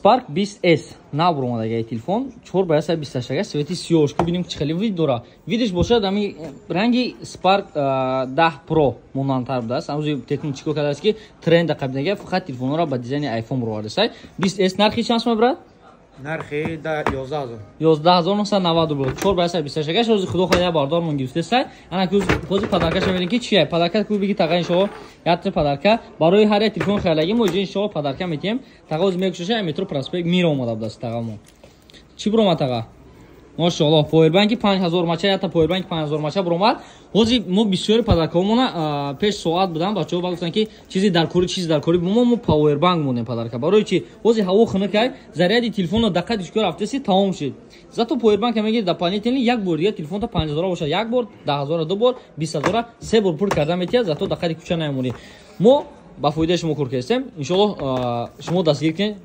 Spark 20S нав буромадаги телефон, 4 ба 128, цвети сиёш. Ки бинем, чӣ хеле вид дора. Видиш бошад, ами ранги Spark 10 Pro монандтар будааст. Ҳамузи Техно чӣ кор кардааст, ки тренда қабидаги, фақат телефонҳоро ба дизайни iPhone буровардааст. 20S нархи чанд сум, брат? Нархи 11 000. 11 990 рубл, 4 ба 128. Ҳозир, худо хоҳад, як бардормон гирифтесай. Ана ҳозир подаркаша мебинем, ки чия подарка. Ку биги, таға, иншоалло, якта подарка барои ҳар як телефон харидаги мо иҷо, иншоалло, подарка метиҳем. Таға, ҳозир мекушоша. Метро Проспект Мира омада будааст. Тағамо чӣ буромад, таға? Мошоалло, повербанки 5000 мача, якта повербанки 5000 мача буромад. Ҳозир мо бисёри подаркаҳомона пеш соат будан, бачаҳо ба гуфтанд, ки чизи даркорӣ, чизи даркорӣ. Мо пауэрбанк монем подарка. Барои чи? Ҳозир ҳаво хунукай, заряди телефонро дақиқа дишкор рафтаси, тамом шид. Зато пауэрбанка мегири, дополнительный як бор дига телефонта 5000 бошад як бор, 10 000 ду бор, 20 000 се бор пур карда метиҳад. Зато дақиқаи кӯча намемонӣ. Мо ба фоидаи шумо кор кардем, иншоалло, шумо дастгир кунед.